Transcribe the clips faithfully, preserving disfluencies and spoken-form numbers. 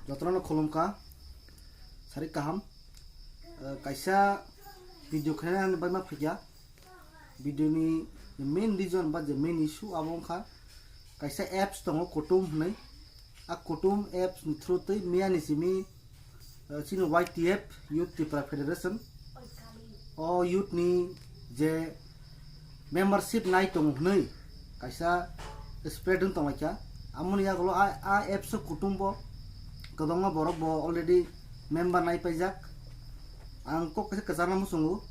Jotono khulumkha, sari kaham. Eh, kaisa video khaina bagwi ma phikya. Video ni main reason ba je main issue abo wngkha kaisa apps tongo Kutum hwnwi. A Kutum apps ni through twi miya ni simi, eh, chini Y T F, Youth Tipra Federation, o youth ni je membership nai tongo hwnwi kaisa spread wng tonglaikha. Amoni yagulo a, a apps o Kutum bo kwbangma borok bo already member nai paijak. Ang kok kaisa kwchangma muchungo.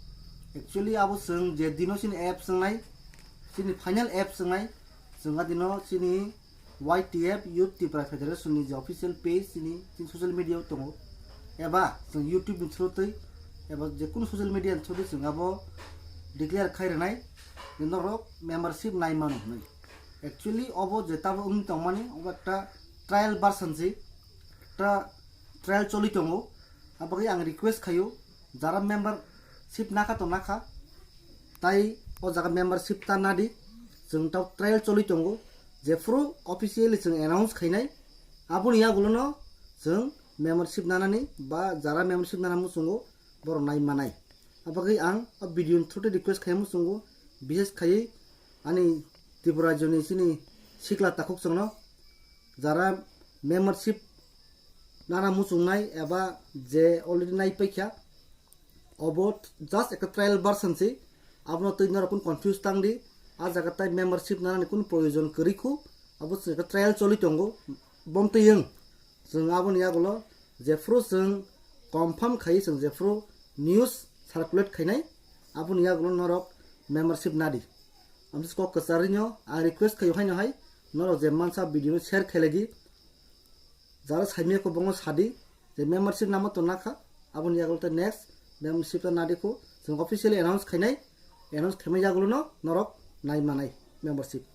Actually abo chwng je dino chini apps wngnai, chini final apps wngnai, chwng a dino chini Y T F, Youth Tipra Federation ni je official page chini, chini social media o tongo, eba chwng YouTube ni through twi eba je kunu social media ni through twi chwng abo declare khai rwnai je norok membership nai mano hwnwi. Actually obo je tabuk wngwi tongmani obo ekta trial version se, ekta trial choli tongo. Abagwi ang request khaio, jara membership nakha to nakha, tai o jaga membership ta nadi, chwng tau trial choli tongo, jephru officially chwng announce khainai, aboni yagulono chwng membership nanani ba jara membership nana muchungo borok nai manai. Abagwi ang o video ni through twi request khai muchungo, bishes khaiwi ani Tripura rajyoni chini sikla takhuk chwngno jara membership nana muchungnai eba je already nai paikha, obo just ekta trial version se, abono twi norok kunu confuse tang di, a jaga tai membership nanani kunu proyojon kwrwi khu, abo chwng ekta trial choli tongo, bom twi wng. Chwng aboni yagulo jephru chwng confirm khai chwng jephru news circulate khainai, aboni yagulo norok membership nadi. Amtwi kok kwcharwino ang request khaio haino hai, norok je mansa video no share khailai di. Jara saimya kho bongo sadi je membership namo to nakha, aboni yagulo te next membership ta nadi kho, chwng officially announce khainai, announce khaimai yagulo no norok nai manai membership.